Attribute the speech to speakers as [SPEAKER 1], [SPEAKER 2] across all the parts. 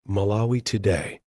[SPEAKER 1] Malawi Today.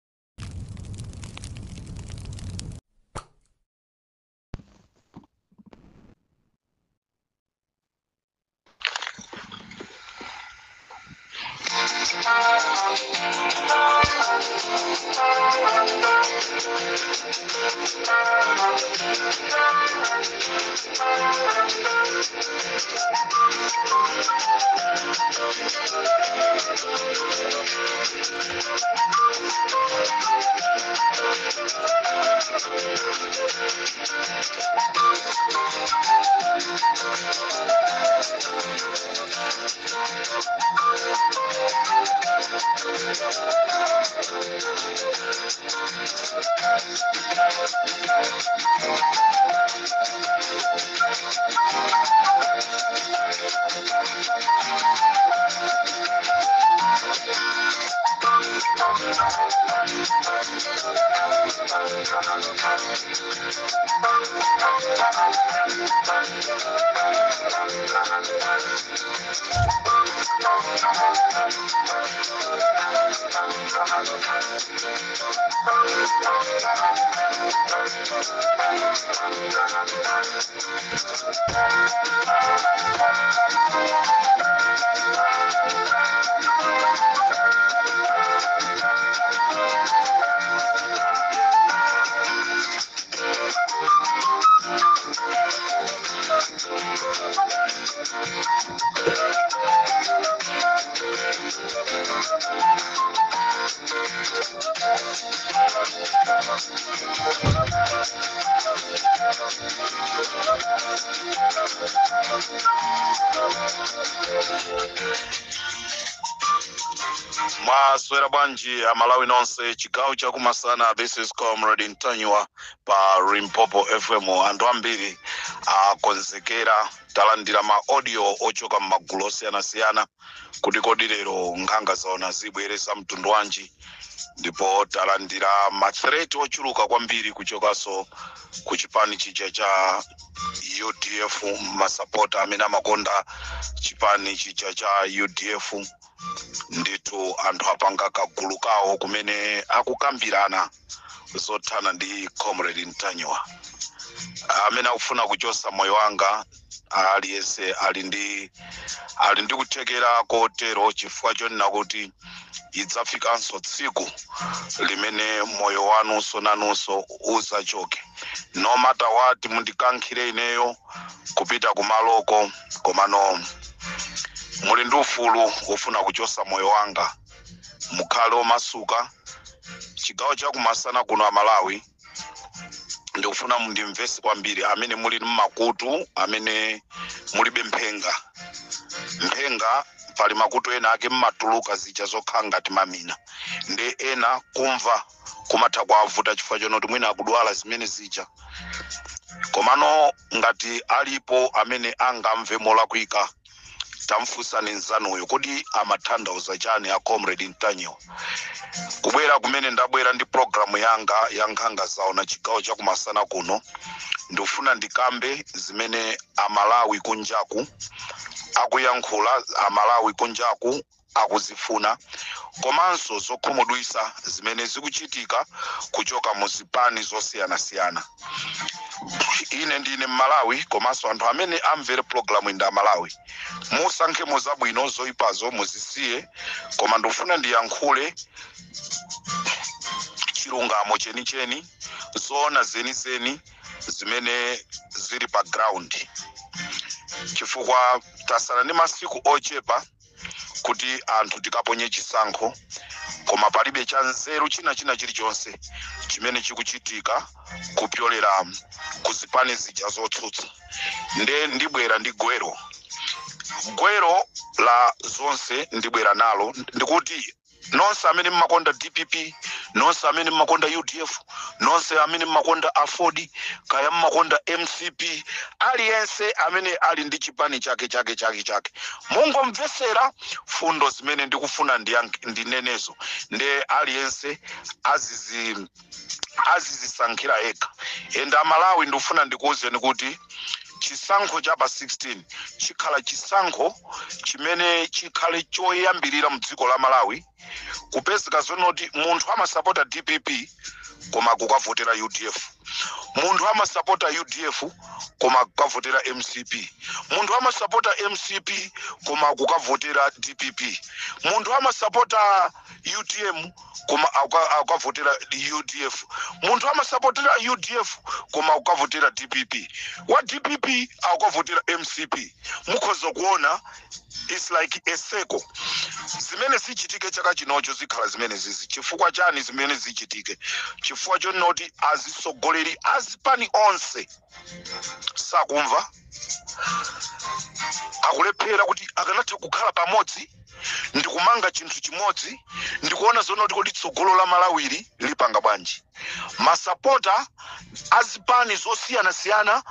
[SPEAKER 2] Mwaswera bwanji Amalawi nonse? Chigawo chakumasana, this is Comrade Ntanyiwa pa Limpopo FM. Anthu ambiri akonzekera. Talandira ma audio ochoka m'magulu osiyanasiyana kuti kodi lero nkhanga zaona zibweresa mtundu wanji, ndipo talandira ma threat ochuluka kwambiri kuchokanso ku chipani chija cha UDF. Masapota amene amakonda chipani chija cha UDF, ndithu anthu apanga kagulu kawo kumene akukambirana zothana ndi Comrade Ntanyiwa. Amene akufuna kuchosa moyo wanga, aliyense ali ndi kuthekera kotero, chifukwa chonena kuti idzafikanso tsiku limene moyo wanunso nanunso uzachoke. No matter what, mundikankhire ineyo kupita kumaloko, komano muli ndi ufulu wofuna kuchosa moyo wanga. Mukhale omasuka. Chigawo chakumasana kuno, Amalawi, ndikufuna mundimvese kwambiri amene muli mmakutu, amene mulibe mphenga. Mphenga, pali makutu ena ake mmatuluka zija zokhala ngati mamina, ndi ena kumva kumatha kuavuta chifukwa chonoti mwina akudwala zimene zija. Komano ngati alipo amene angamve molakwika, tamfunsani mnzanuyo, kodi amatanthauza chani a Comrade Ntanyiwa? Kubwera kumene ndabwera ndi programu yanga ya Nkhanga Zaona chigawo chakumasana kuno, ndikufuna ndikambe zimene Amalawi kunjaku akuyankhula, Amalawi kunjaku akuzifuna, komanso zokhumudwisa zimene zikuchitika kuchoka mu zipani zosiyanasiyana. Ine ndine Mmalawi, komanso anthu amene amvere programu ndi Amalawi. Musankhemo zabwino, zoyipazo muzisiye, koma ndikufuna ndiyankhule chilungamo chenicheni, zoona zenizeni zimene zili pa ground, chifukwa tasala ndi masiku ochepa kuti anthu tikaponye chisankho, koma palibe cha nzeru china chilichonse chimene chikuchitika kupyolera ku zipani zija zotsutsa. Nde ndibwera ndi gwero la zonse, ndibwera nalo. Ndikuti nonse amene mmakonda DPP, nonse amene mmakonda UDF, nonse amene mmakonda AFORD, kaya mmakonda MCP, aliyense amene ali ndi chipani chake chake chake chake, mungomvesera fundo zimene ndikufuna ndinenezo, nde aliyense azizisankhira yekha. And Amalawi, ndikufuna ndikuwuzeni kuti Chisankho cha pa 16 chikhala chisankho chimene chikhale choyambirira mdziko la Malawi kupezeka zonoti munthu amasapota DPP koma kukavotera UDF, munthu amasapota UDF koma kukavotera MCP, munthu amasapota MCP koma kukavotera DPP, munthu amasapota UTM koma akukavotera UDF, munthu amasapotera UDF koma akukavotera DPP, wa DPP akukavotera MCP. Mukhoza kuona it's like a circle. Zimene zichitike chaka chinocho zikhala zimene zizi. Chifukwa chani zimene zichitike? Chifukwa chonoti azisogoleri azipani onse sakumva, akulephera kuti akanatha kukhala pamodzi ndikumanga chinthu chimodzi, ndikuona zonoti kodi tsogolo la Malawiri lipanga bwanji. Masapota azipani zosiyanasiyana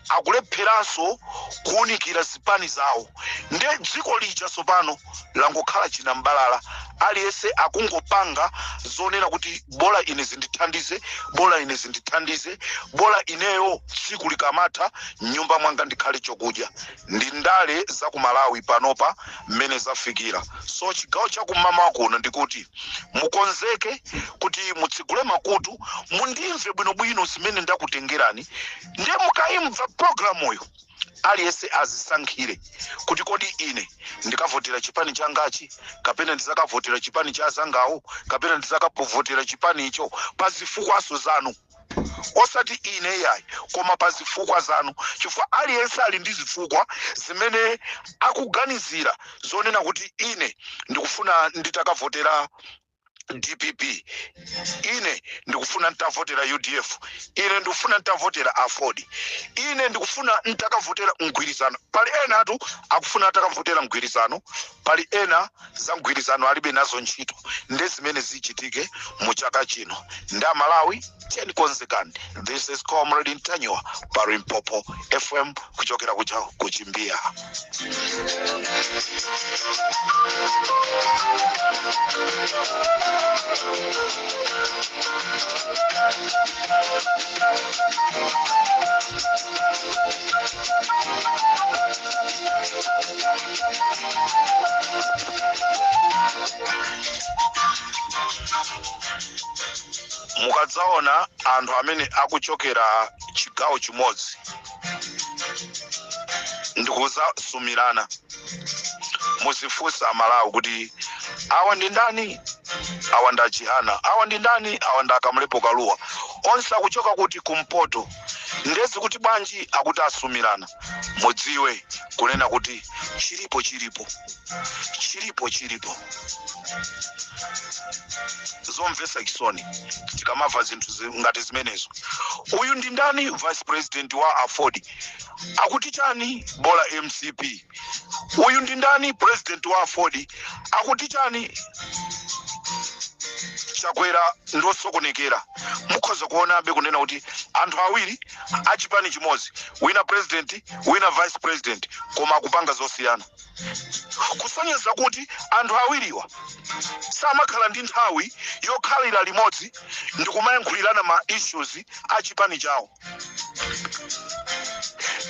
[SPEAKER 2] akulepheranso kuwunikira zipani zawo, nde dziko lija tsopano langokhala chinambalala. Aliyense akungopanga zonena kuti bola ine zindithandize, bola ine zindithandize, bola ineyo tsiku likamatha mnyumba mwanga ndikhale chokudya. Ndi ndale za ku Malawi panopa mmene zafikira. So chigawo chakummawa kuno ndikuti mukonzeke kuti mutsigule makutu, mundimve bwinobwino zimene ndakutengerani. Ndiye mukayimva programuyo, aliyense azisankhire kuti kodi ine ndikavotera chipani changachi, kapena ndizakavotera chipani cha zangawo, kapena ndizakavotera chipanicho pa zifukwaso zanu, osati ine yayi, koma pa zifukwa zanu, chifukwa aliyense ali ndi zifukwa zimene akuganizira zonena kuti ine ndikufuna nditakavotera DPP, ine ndikufuna ntavotera UDF, ine ndikufuna ntavotera AFORD, ine ndikufuna ntakavotera mgwirizano. Pali ena atu akufuna atakavotera mgwirizano, pali ena za mgwirizano alibe nazo ntchito. Ndi zimene zichitike mu chaka chino. Ndi Amalawi, tiyeni konzekani. This is Comrade Ntanyiwa pa Limpopo FM kuchokera kucha kuchimbiya. Mukadzaona anthu amene akuchokera chigawo chimodzi ndikuzasumirana, muzifunsa Amalawi kuti awa ndi ndani, awa ndi Achihana, awa ndi ndani, awa ndi Akamlepo Kaluwa, onse akuchoka kuti? Kumpoto. Ndezi kuti bwanji akuti asumirana? Mudziwe kunena kuti chilipo chilipo chilipo chilipo. Zomvetsa chisoni tikamamva zinthu ngati zimenezo. Uyu ndi ndani? Vice president wa AFORD akuti chani? Bola MCP. Uyu ndi ndani? President wa AFORD akuti chani? Chakwera ndosokonekera. Mukhoza kuonabe kunena kuti anthu awiri achipani chimodzi, wina president, wina vice president, koma akupanga zosiyana, kusonyeza kuti anthu awiriwa samakhala ndi nthawi yokhalira limodzi ndikumayankhulirana ma issues a chipani chawo.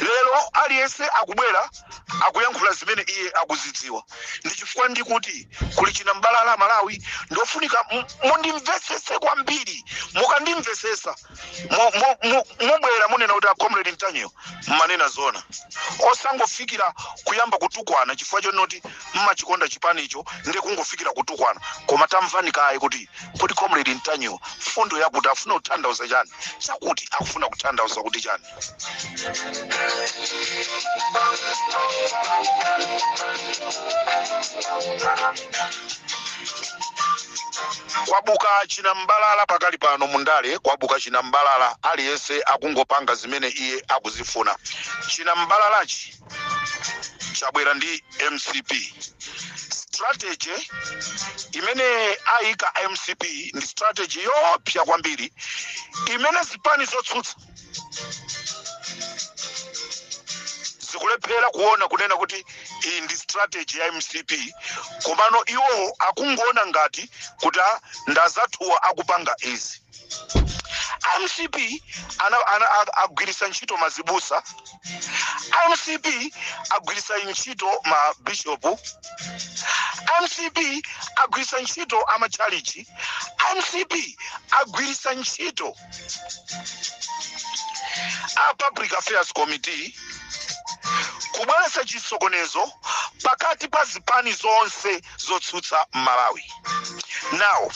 [SPEAKER 2] Lero aliyense akubwera akuyankhula zimene iye akuzidziwa. Ndi chifukwa ndikuti kuli chinambalala. Malawi, ndofunika mundimvesese kwambiri. Mukandimvesesa mubwera munena kuti a Comrade Ntanyiwa mmanena zona, osangofikira kuyamba kutukwana chifukwa chonoti mmachikonda chipanicho ndi kungofikira kutukwana, koma tamvani kaye kuti kuti Comrade Ntanyiwa fundo yakuti afuna kutanthauza chani, chakuti akufuna kutanthauza kuti chani. Kwabuka chinambalala pakali pano mundale, kwabuka chinambalala. Aliyense akungopanga zimene iye akuzifuna. Chinambalalachi chabwera ndi MCP. Strategy imene ayika MCP ndi strategy yoopsa kwambiri imene zipani zotsutsa zikulephera kuona kunena kuti iyi ndi strategy ya MCP, komano iwowo akungoona ngati kuti ndazathuwa akupanga izi. Mcp agwiritsa ntchito mazibusa, MCP agwiritsa ntchito ma bishopu, MCP agwiritsa ntchito amachalichi, MCP agwiritsa ntchito a Public Affairs Committee kubweretsa chisokonezo pakati pa zipani zonse zotsutsa Malawi. Now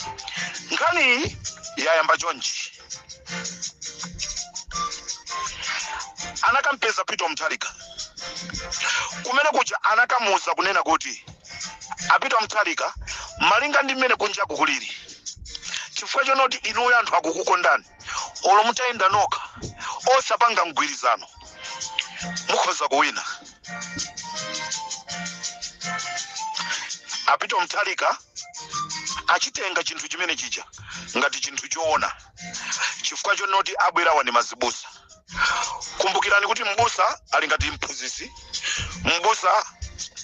[SPEAKER 2] nkhaniyi yayamba chonchi. Anakampeza Peter Mutharika kumene kuja, anakamuuza kunena kuti a Peter Mutharika, malinga ndi mmene kunjaku kulili, chifukwa chonoti inuyo anthu akukukondani, olo mutayenda nokha osapanga mgwirizano mukhoza kuwina. A Peter Mutharika achitenga chinthu chimene chija ngati chinthu choona, chifukwa chonoti abwerawa ndi mazibusa. Kumbukirani kuti mbusa ali ngati mphunzitsi, mbusa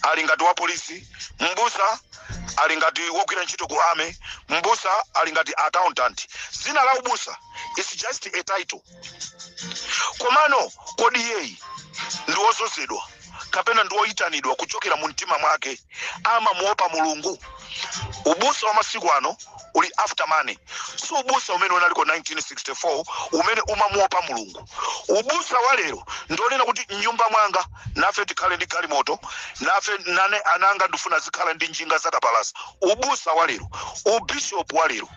[SPEAKER 2] ali ngati wa polisi, mbusa ali ngati wogwira ntchito ku army, mbusa ali ngati accountant. Zina la ubusa is just a title. Komano kodi iyeyi ndi wozozedwa kapena ndi woyitanidwa kuchokera mu mtima mwake, amamuopa Mulungu? Ubusa wa masiku ano uli after money, si ubusa umene unaliko 1964 umene umamuopa Mulungu. Ubusa wa lero ndionena kuti mnyumba mwanga nafe tikhale ndi galimoto, nafe nane ananga ndifuna zikhala ndi njinga zakapalasa. Ubusa wa lero, ubishop wa lero,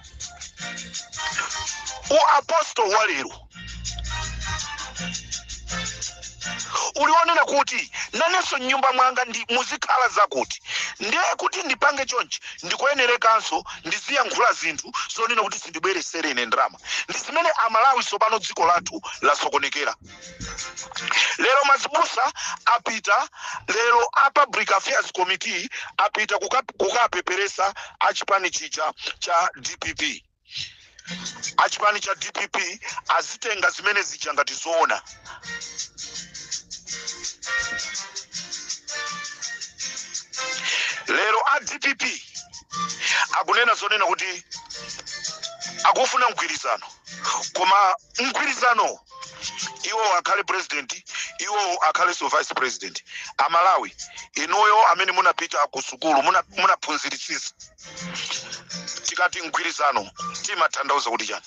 [SPEAKER 2] uapostol wa lero ulionena kuti nanenso mnyumba mwanga ndi muzikhala zakuti, ndiye kuti ndipange chonchi ndikuyenerekanso ndiziyankhula zinthu zonena kuti zindibweresere ine ndalama. Ndi zimene Amalawi tsopano dziko lathu lasokonekera lero. Mazibusa apita lero, a Public Affairs Committee apita kukapeperesa achipani chija cha DPP. Achipani cha DPP azitenga zimene zija ngati zoona. Lero a DPP akunena zonena kuti akufuna mgwirizano, koma mgwirizano iwo akhale president, iwo akhalenso vice president. Amalawi inuyo amene munapita ku sukulu, munaphunziritsisa, tikati mgwirizano timatanthauza kuti chani?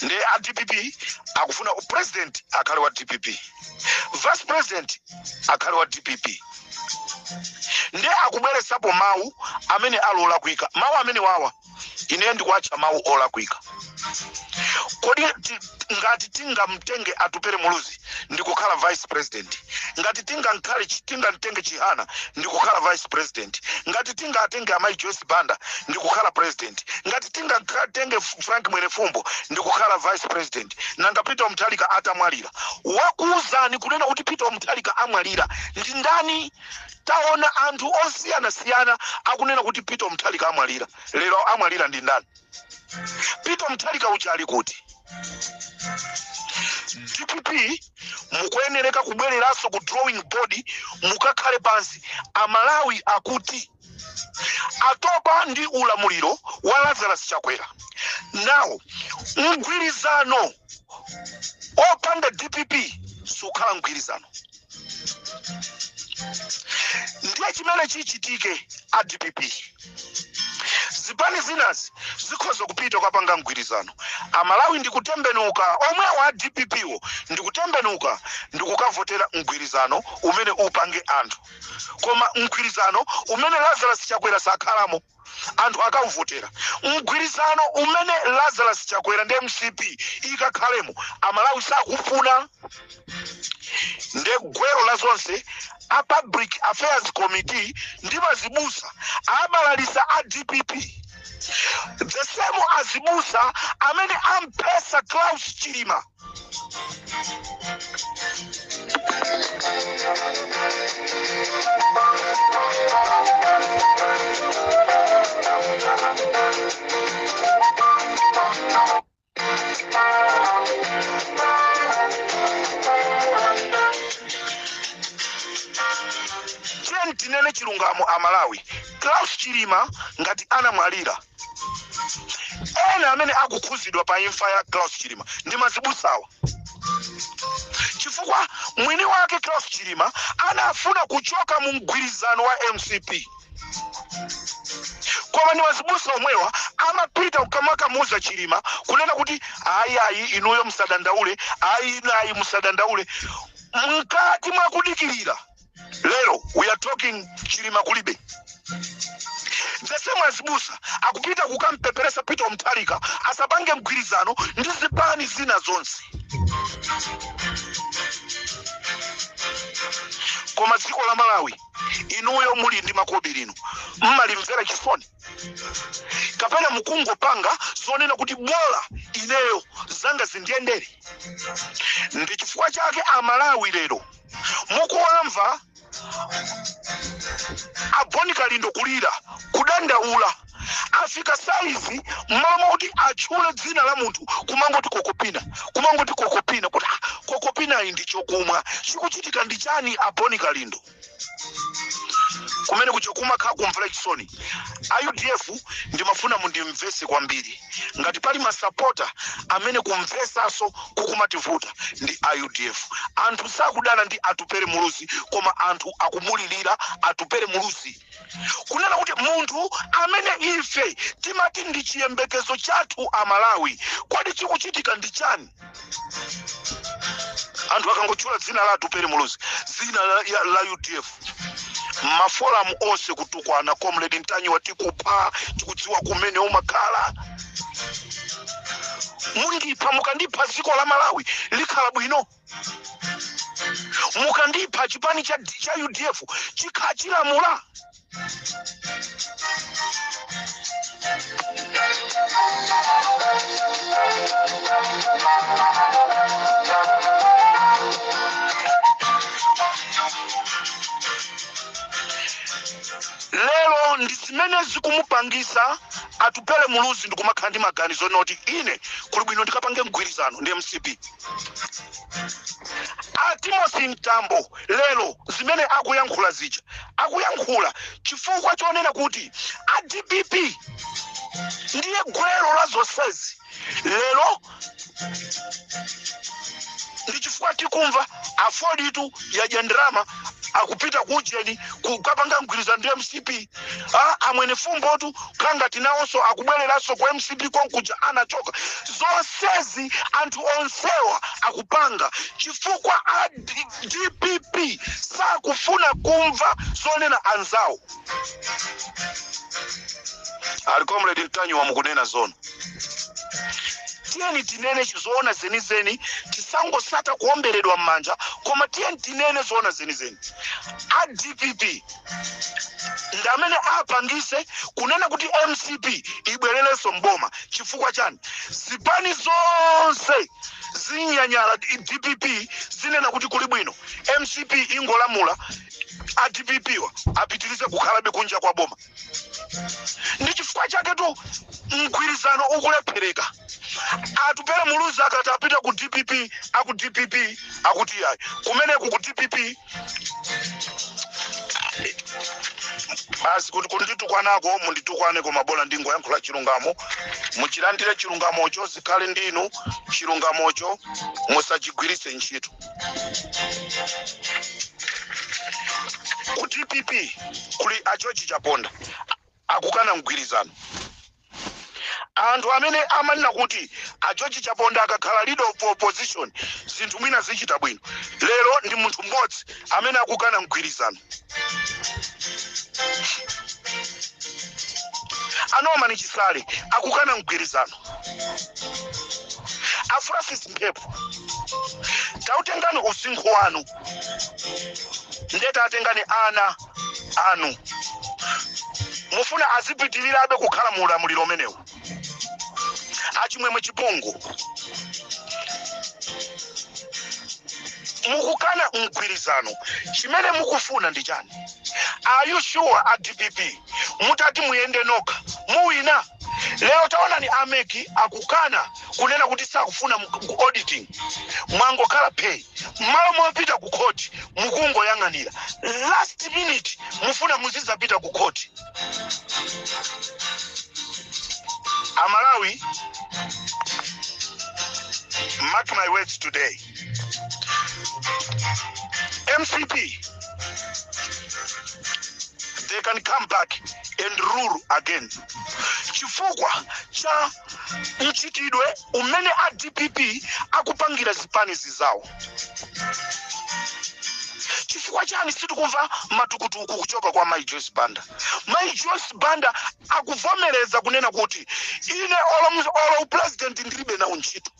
[SPEAKER 2] Ndi a DPP akufuna president akhale wa DPP, vice president akhale wa DPP. Ndi akubweresapo mawu amene ali olakwika. Mawu amene wawa ine ndikuatcha mawu olakwika. Kodi ngati tingamtenge Atupele Muluzi ndikukhala vice president, ngati tingamtenge Chihana ndikukhala vice president, ngati tingatenge amayi Joyce Banda ndikukhala president, ngati tingatenge Frank Mwenefumbo ndikukhala vice president, nanga Peter Mutharika atamwalira? Wakuwuzani kunena kuti Peter Mutharika amwalira ndi ndani? Taona anthu osiyanasiyana akunena kuti Peter Mutharika amwalira. Lero amwalira ndi ndani? Peter Mutharika uja ali kuti? DPP mukuyenereka kubwereranso ku drawing board, mukakhale pansi. Amalawi akuti atopa ndi ulamuliro wa Lazarus Chakwera. Now mgwirizano opanda DPP sukhala mgwirizano. Ndiye chimene chichitike, a DPP, zipani zinazi zikhoza kupita kukapanga mgwirizano, Amalawi ndikutembenuka, omwewo a DPP wo ndikutembenuka ndikukavotera mgwirizano umene upange anthu. Koma mgwirizano umene Lazarus Chakwera sakhalamo, anthu akawuvotera. Mgwirizano umene Lazarus Chakwera ndi MCP ikakhalemo, Amalawi sakufuna. Nde gwero la zonse, a Public Affairs Committee ndi mazibusa abalalisa a DPP, the same azibusa amene amphesa Klaus Chilima. Tiyeni tinene chilungamo Amalawi, Klaus Chilima ngati anamwalira, Ena amene akukhuzidwa pa imfa ya Klaus Chilima ndi mazibusawa, chifukwa mwini wake Klaus Chilima anafuna kuchoka mu mgwirizano wa MCP, koma ndi mazibusa omwewa amapita kukamakamuza Chilima kunena kuti ayi ayi, inuyo musadandaule, ayi ayi, musadandaule. Mkati mwa kudikirira lero we are talking, Chilima kulibe. The same azibusa akupita kukampeperesa Peter Mutharika asapange mgwirizano ndi zipani zina zonse. Koma dziko la Malawi, inuyo muli ndi makobiri inu, mmalimvera chisoni kapena mukungopanga zonena kuti bola ineyo zanga zindiyendere? Ndi chifukwa chake Amalawi lero mukuwamva a Bon Kalindo kulira, kudandaula. Afika saizi mmalo mwakuti atchule dzina la munthu, kumangoti Kokopina, kumangoti Kokopina, kuti ah, Kokopina iyi ndi chokumwa. Chikuchitika ndi chani, a Bon Kalindo? Kumene kucho kumakhala kumvera chisoni. A UDF, ndimafuna mundimvese kwambiri. Ngati pali masapota amene kumvesaso kukumativuta ndi a UDF. Anthu sakudana ndi Atupere Muluzi, koma anthu akumulilira Atupere Muluzi, kunena kuti munthu amene ife timati ndi chiyembekezo chathu Amalawi, kodi chikuchitika ndi chani? Anthu akangotchula dzina la Atupere Muluzi, dzina la UDF, maforamu onse kutukwana: "Comrade Ntanyiwa, tikupha, tikudziwa kumene umakhala, mundipha. Mukandipha dziko la Malawi likhala bwino? Mukandipha chipani cha UDF chikhala chilamula?" Lero ndi zimene zikumupangisa Atupele Muluzi ndikumakhala ndi maganizo noti ine kuli bwino ndikapange mgwirizano ndi MCP. A Timothy Mtambo lero zimene akuyankhula zija, akuyankhula chifukwa chonena kuti a DPP ndiye gwero la zonsezi. Lero ndi chifukwa tikumva AFORDtu yadya ndalama, akupita ku ujeni kukapanga mgwirizano ndi MCP. Ah, a Mwenefumbotu khangati nawonso akubwereranso ku MCP konkuja anachoka. Zonsezi anthu onsewa akupanga chifukwa a DPP sakufuna kumva zonena anzawo. Ali Comrade Ntanyiwa, mukunena zoona. Tiyeni tinene zoona zenizeni, tisangosata kuomberedwa m'manja, koma tiyeni tinene zoona zenizeni. A DPP ndi amene apangise kunena kuti MCP ibwererenso mboma. Chifukwa chani? Zipani zonse zinyanyala DPP, zinena kuti kuli bwino MCP ingolamula, a DPP wa apitirize kukhalabe kunja kwa boma. Ndi chifukwa chake tu mgwirizano ukulephereka. Atupere Muluzi akati apita ku DPP, aku DPP akuti yayi, kumeneku ku DPP basi. Kuti kunditukwanako munditukwane, koma bola ndingoyankhula chilungamo. Muchilandire chilungamocho, zikhale ndinu. Chilungamocho musachigwiritse ntchito. Ku DPP kuli a George Chaponda akukana mgwirizano. Anthu amene amanena kuti a George Chaponda akakhala leader of opposition zinthu mwina zichita bwino, lero ndi munthu mmodzi amene akukana mgwirizano. A Norman Chisale akukana mgwirizano. A Francis Mphepo, tautengani usinkhu wanu, ndeta atengani ana anu, mufuna azipitirirabe kukhala mu ulamuliro umenewu? Achimwemwe Chipungu, mukukana mgwirizano, chimene mukufuna ndi chani? Are you sure a DPP mutati muyende nokha muwina? Lero taonani, a MEC akukana kunena kuti sakufuna ku auditing. Mwangokhala pay, mmalo mopita ku court mukungoyang'anira last minute, mufuna muzizapita ku court. Amalawi, mark my words today, MCP, they can come back and rule again, chifukwa cha mchitidwe umene a DPP akupangira zipani zizawo. Chifukwa chani sitikumva matukutuku kuchoka kwa Mai Joyce Banda? Mai Joyce Banda akuvomereza kunena kuti ine olo upresident ndilibe nawo ntchito,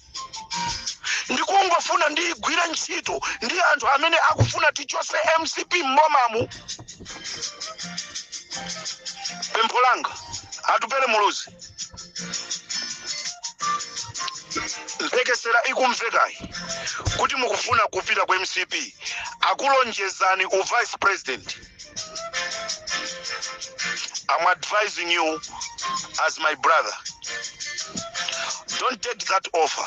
[SPEAKER 2] ndikungofuna ndigwire ntchito ndi anthu amene akufuna tichose MCP m'bomamu. Pempho langa, Atupele Muluzi, mphekesera ikumvekayi kuti mukufuna kupita ku MCP, akulonjezani u vice president. I'm advising you as my brother, don't take that offer.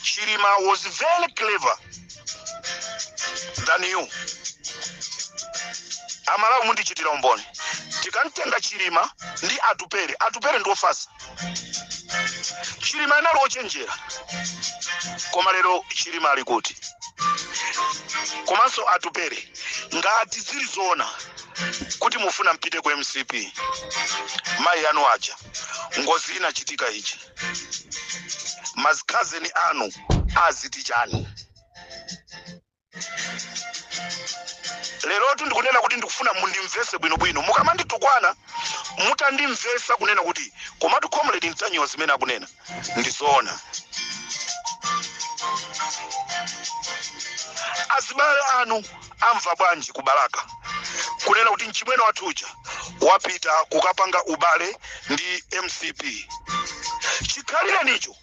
[SPEAKER 2] Chilima was very clever than you. Amalawi, mundichitira umboni, tikamtenga Chilima ndi Atupele, Atupele ndi ofasa, Chilima anali ochenjera. Koma lero Chilima ali kuti? Komanso Atupele, ngati zili zoona kuti mufuna mpite ku MCP, mayi anu aja ngozi inachitika ichi, mazikhazeni anu aziti chani? Lerotu ndikunena kuti ndikufuna mundimvese bwinobwino. Mukamanditukwana, mutandimvesa kunena kuti komatu Comrade Ntanyiwa zimene akunena ndizoona. Azibale anu amva bwanji ku Balaka kunena kuti mchimwene wathu uja wapita kukapanga ubale ndi MCP? Chikhalire nicho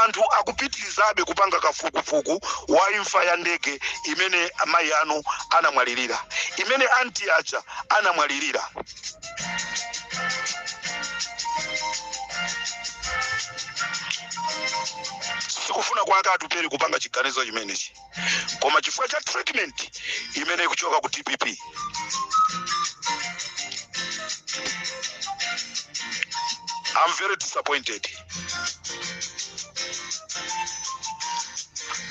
[SPEAKER 2] anthu akupitirizabe kupanga kafukufuku wa imfa ya ndege imene amayi anu anamwalirira, imene anti aja anamwalirira. Sikufuna kwake Atupele kupanga chiganizo chimenechi, koma chifukwa cha treatment imene ikuchoka ku DPP. I'm very disappointed.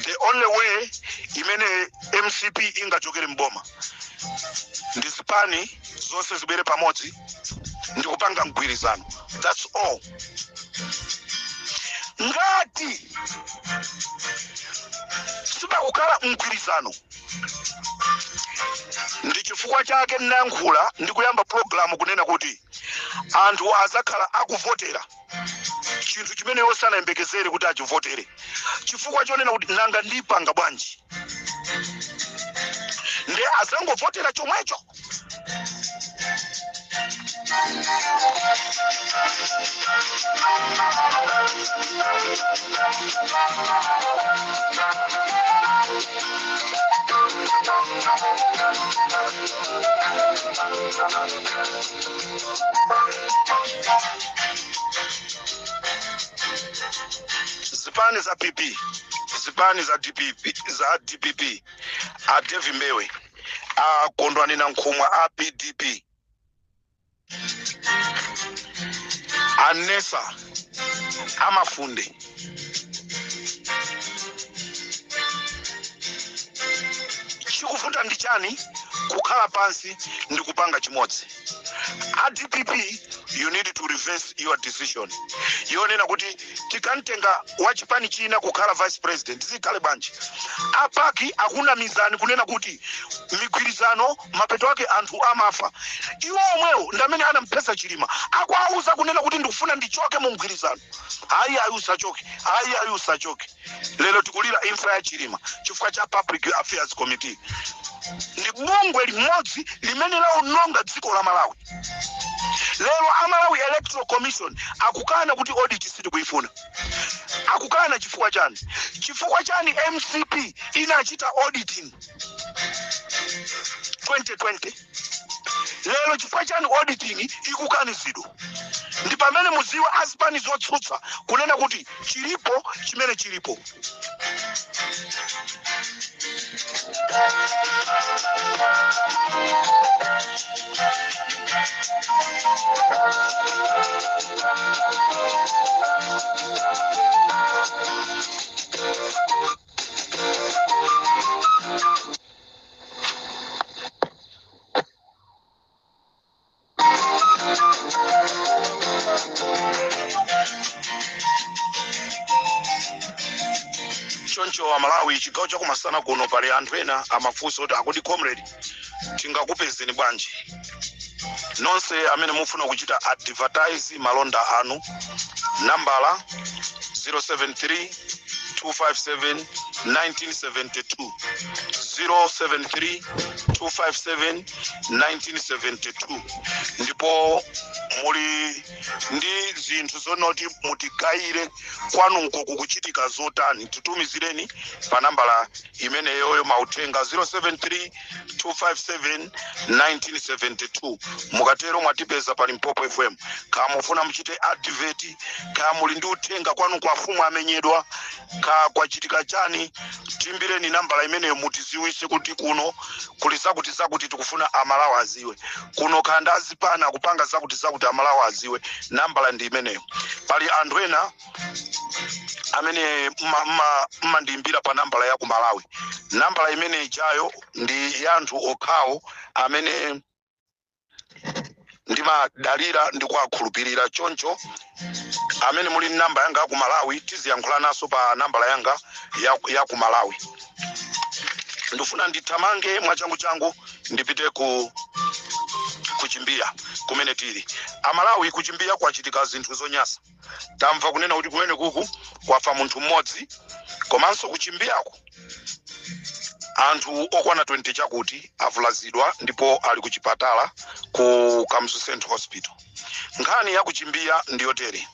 [SPEAKER 2] The only way imene MCP ingachokere mboma ndi zipani zonse zibwere pamodzi ndi kupanga mgwirizano, that's all. Ngati sipakukhala mgwirizano, ndi chifukwa chake ndinayankhula ndi kuyamba programu kunena kuti anthu azakhala akuvotera chinthu chimene iwo sanayembekezere kuti achivotere, chifukwa chonena kuti nanga ndipanga bwanji, nde azangovotera chomwecho. Zipani za PP, zipani za DPP, za DPP, a David Mbewe, a Kondwani Nankhumwa a PDP, a Nesa amafunde, chikuvuta ndi chani kukhala pansi ndi kupanga chimodzi? A DPP, you need to reverse your decision yonena kuti tikamtenga wachipani china kukhala vice president. Zikhale bwanji? A PAC akunamizani kunena kuti migwirizano mapeto ake anthu amafa. Iwo omwewo ndi amene anamphetsa Chilima. Akuauza kunena kuti ndikufuna ndichoke mu mgwirizano. Ayi, ayi, usachoke. Ayi, ayi, usachoke. Lero tikulira imfa ya Chilima chifukwa cha Public Affairs Committee. Ndi bungwe limodzi limene laononga dziko la Malawi. Lero Amalawi Electoral Commission akukana kuti audit sitikuifuna. Akukana chifukwa chani? Chifukwa chani MCP inachita auditing 2020? Lero chifukwa chani auditing ikukanizidwa? Ndi pamene muziwe azipani zotsutsa kunena kuti chilipo chimene chilipo. Choncho Amalawi, chigawo chakumasana kuno pali anthu ena amafunsa kuti akuti, "Comrade, tingakupezeni bwanji?" Nonse amene mufuna kuchita advertise malonda anu, nambala 073 257 1972, 073 257 1972. Ndipo muli ndi zinthu zonoti mutigayire, kwanuko kukuchitika zotani, titumizireni pa nambala imeneyoyo mauthenga, 073 257 1972. Mukatero mwatipeza pa Limpopo FM. Kaya mufuna muchite advert, kaya muli ndi uthenga, kwanu kwa afumu amenyedwa, ka kwachitika chani, timbireni nambala imeneyo mutiziwise kuti kuno kuli zakuti zakuti, tikufuna Amalawi aziwe kuno, khanda azipana kupanga zakuti zakuti, Amalawi aziwe. Nambala ndi imeneyo. Pali anthu ena amene mmandiyimbira pa nambala ya ku Malawi. Nambala imene ijayo ndi ya anthu okhawo amene ndimadalira ndi kuwakhulupirira. Choncho amene muli namba yanga ya ku Malawi, tiziyankhula naso pa nambala yanga ya ku Malawi. Ndifuna ndithamange mwachangu changu ndipite ku Kuchimbiya kumene tili. Amalawi, Kuchimbiya kwachitika zinthu zonyasa. Tamva kunena kuti kumene kuku kwafa munthu mmodzi, komanso Kuchimbiyako anthu okwana 20 chakuti avulazidwa ndipo ali ku chipatala ku Kamuzu Central Hospital. Nkhani ya Kuchimbiya ndiyotere: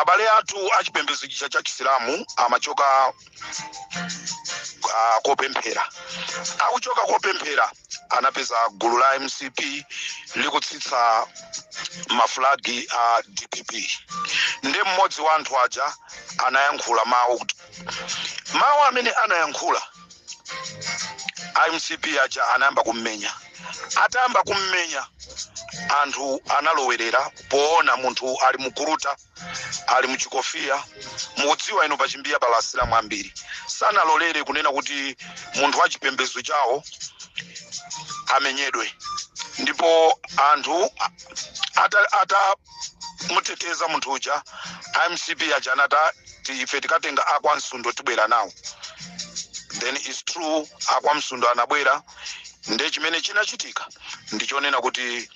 [SPEAKER 2] abale athu achipembedzo cha Chisilamu amachoka kopemphera. Akuchoka kopemphera, anapeza gulu la MCP likutsitsa mafulagi a DPP. Ndi mmodzi wa anthu aja anayankhula mawu, kuti mawu amene anayankhula, a MCP aja anayamba kummenya. Atayamba kummenya, anthu analowerera poona munthu ali mukuruta, ali muchikofiya. Mukudziwa ino, pachimbiya pala Asilamu ambiri. Sanalolere kunena kuti munthu wa chipembedzo chawo amenyedwe. Ndipo anthu atamuteteza munthu uja, MCP aja anata ife tikatenga akwa Msundo, tibwera nawo. Then is true, akwa Msundo anabwera. Nde chimene chinachitika ndichonena kuti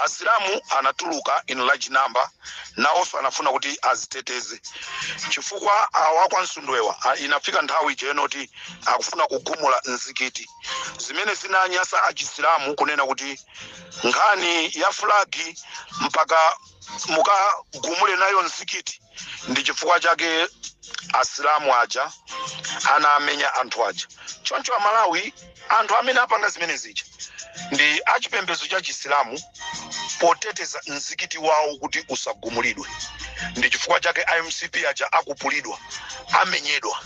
[SPEAKER 2] Asilamu anatuluka in large number, nawonso anafuna kuti aziteteze, chifukwa awo akwa Msundwewa inafika nthawi chenoti akufuna kugumula mzikiti, zimene zinanyasa Achisilamu kunena kuti nkhani ya fulagi mpaka mukagumule nayo mzikiti. Ndi chifukwa chake Asilamu aja anamenya anthu aja. Choncho Amalawi, anthu amene apanga zimene zija ndi achipembedzo cha Chisilamu poteteza mzikiti wawo kuti usagumulidwe. Ndi chifukwa chake iMCP aja akupulidwa, amenyedwa.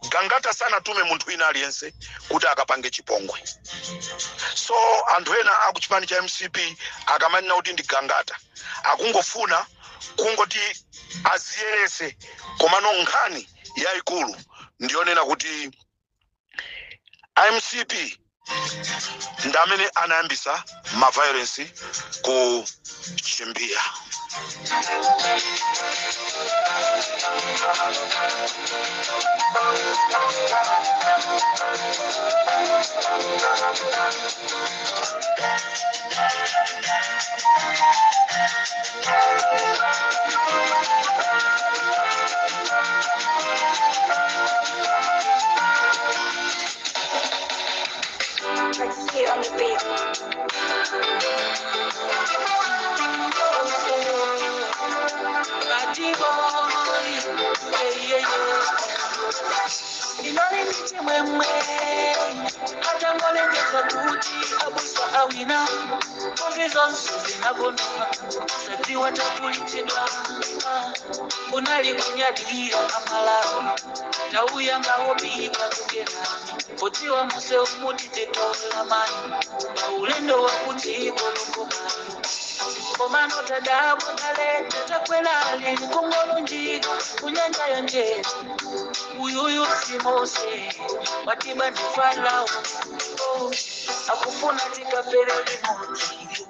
[SPEAKER 2] Gangata sanatume munthu wina aliyense kuti akapange chipongwe. So anthu ena akuchipani cha MCP akamanena kuti ndi Gangata, akungofuna kungoti aziyerese. Komano nkhani yayikulu ndiyonena kuti MCP ndi amene anayambisa ma violence ku Chimbiya.
[SPEAKER 1] Here on the beat.
[SPEAKER 3] Party boy, yeah. Ndinali ndi chimwemwe atangolengeza kuti abusa awina. Mbuzi zonse zinakondwa, sadziwa takulitsidwa. Kunali kunyadira Amalawi, tauyambawo pita kukenani, podziwa muse umutititola mani paulendo wa kudziko lokomani. Komano tadabwa kaleta takwelali kungolunjika kunyanja ya Njezi. Uyuyu si Mose watiba ndi Farao, oh, akufuna tikapere limodzi.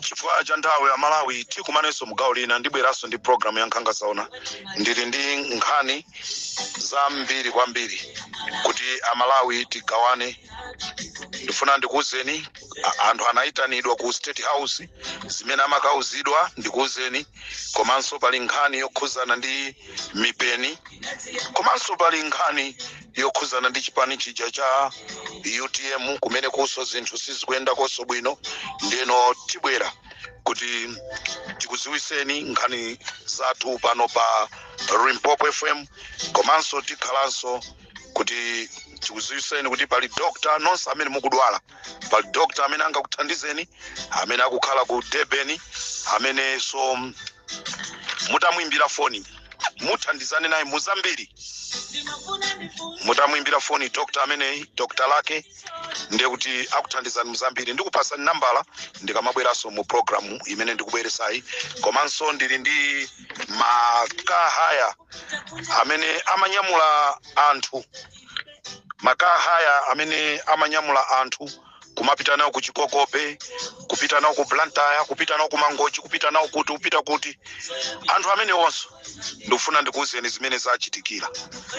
[SPEAKER 2] Chifukwa cha nthawi ya Malawi, tikumanenso mugawo lina. Ndibweranso ndi program ya Nkhanga Saona. Ndili ndi nkhani zambiri kwambiri kuti Amalawi tigawane. Ndifuna ndikuwuzeni, anthu anayitanidwa ku State House, zimene amakauzidwa ndikuwuzeni. Komanso pali nkhani yokhuzana ndi mipeni, komanso pali nkhani yokhuzana ndi chipani chija cha UTM, kumene kuso zinthu sizikuyenda konso bwino. Ndeno tibwera kuti tikuziwiseni nkhani zathu pano pa Limpopo FM. Komanso tikhalanso kuti tikuziwiseni kuti pali doctor, nonse amene mukudwala, pali doctor amene angakuthandizeni, amene akukhala ku Durban, amene so mutamwimbira foni muthandizane naye muzambiri. Mutamwimbira foni doctor ameneyi, doctor lake, ndiye kuti akuthandizani muzambiri. Ndikupasani nambala ndikamabweranso mu program imene ndikubweresayi. Komanso ndili ndi ma car hire amene amanyamula anthu, ma car hire amene amanyamula anthu kumapita nawo ku Chikokope, kupita nawo ku Blantyre, kupita nawo ku Mangochi, kupita nawo kuti, kupita kuti. Anthu amene onso ndikufuna ndikuwuzeni zimene zachitikira.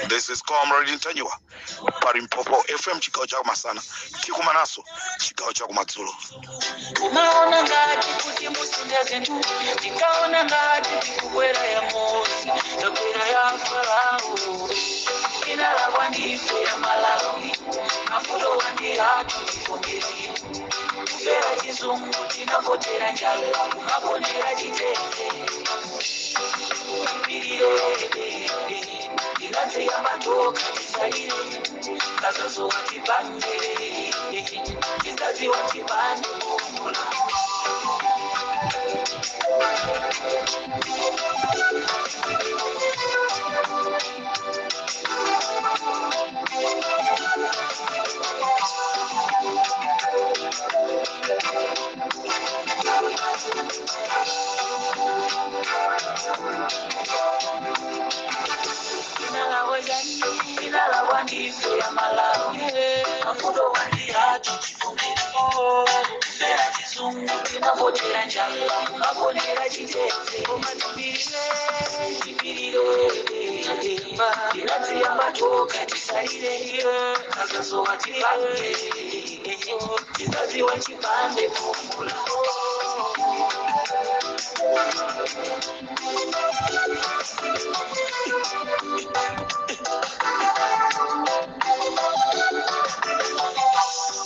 [SPEAKER 2] This is Comrade Ntanyiwa pa Limpopo FM, chigawo chakumasana. Tikumananso chigawo chakumadzulo.
[SPEAKER 3] Umaona ngati kuti musintha zinthu, tikaona ngati tikukwera ya Mosi, takwera ya Farao. Inalakwa ndife ya Malawi, mafuto wandiratu tifomere kufera chizungu, tinavotera njala, kumaponera chitete. Ipirire tinatseya matoka, tisalire kazazowa tipande, tizaziwa tipande kuongola. Inalakwa ndife ya Malawi, mafuto wandiratu tifomere kufera chizungu, tinavotera njala, kumaponera chitete. Komatipirire tipirire tinatseya matoka, tisalire kazazowa tipande, tizaziwa chipande kuongola.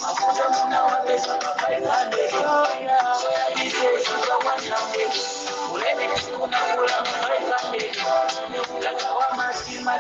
[SPEAKER 3] Mafuta munawapeza pa 500, soya 100, uleme unakula 500, kaka wa masima.